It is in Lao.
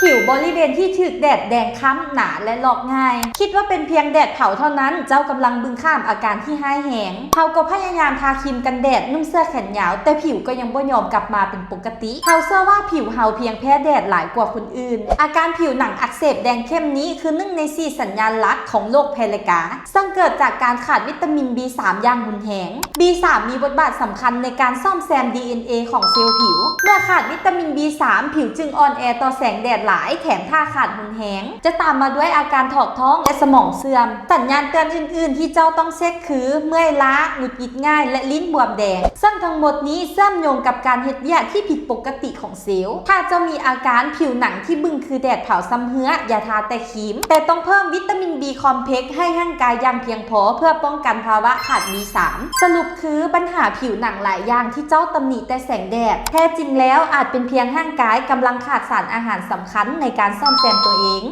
ຜິວບໍລິເວນທີ່ຖືກແດດແດງຄ້ຳ, ໜາ ແລະ ລອກງ່າຍ. ຄິດວ່າເປັນພຽງແດດເຜົາເທົ່ານັ້ນ, ເຈົ້າກຳລັງບຶງຂ້າມອາການທີ່ຮ້າຍແຮງ. ເຮົາກໍພະຍາຍາມທາຄຣີມກັນແດດ, ນຸ່ງເສື້ອແຂນຍາວ, ແຕ່ຜິວກໍຍັງບໍ່ຍອມກັບມາເປັນປົກກະຕິ. ເຮົາເຊື່ອວ່າຜິວເຮົາພຽງແພ້ແດດຫຼາຍກວ່າຄົນອື່ນ. ອາການຜິວໜັງອັກເສບແດງເຂັ້ມນີ້ຄືໜຶ່ງໃນສີ່ສັນຍານຫຼັກຂອງໂລກແພລິກາ. ເຊິ່ງເກີດຈາກການຂາດວິຕາມິນ ບີສາມ ຢ່າງຮຸນແຮງ. ບີສາມ ມີບົດບາດສຳຄັນໃນການສ້ອມແຊມ ດີເອັນເອ ຂອງເຊວຜິວ. ເມື່ອຂາດວິຕາມິນ ບີສາມ ຜິວຈຶ່ງອ່ອນແອຕໍ່ແສງແດດຫຼາຍ, ແຖມຖ້າຂາດຮຸນແຮງ ຈະຕາມມາດ້ວຍອາການຖອກທ້ອງ ແລະ ສະໝອງເສື່ອມ. ສັນຍານເຕືອນອື່ນໆທີ່ເຈົ້າຕ້ອງເຊັກຄື ເມື່ອຍລ້າ, ຫງຸດຫງິດງ່າຍ ແລະ ລີ້ນບວມແດງ. ເຊິ່ງທັງໝົດນີ້ເຊື່ອມໂຍງກັບການເຮັດວຽກທີ່ຜິດປົກກະຕິຂອງ ເຊວ. ຖ້າເຈົ້າມີອາການຜິວໜັງທີ່ບຶງຄືແດດເຜົາຊຳເຮື້ອ, ຢ່າທາແຕ່ຄຣີມ, ແຕ່ຕ້ອງເພີ່ມວິຕາມິນ B complex ໃຫ້ຮ່າງກາຍຢ່າງພຽງພໍ ເພື່ອປ້ອງກັນພາວະຂາດ B ສາມ. ສະຫຼຸບຄື, ບັນຫາຜິວໜັງຫຼາຍຢ່າງທີ່ເຈົ້າຕຳໜິແຕ່ແສງແດດ, ແທ້ຈິງແລ້ວອາດເປັນພຽງຮ່າງກາຍກຳລັງຂາດສານອາຫານສຳຄັນໃນການສ້ອມແຊມຕົວເອງ.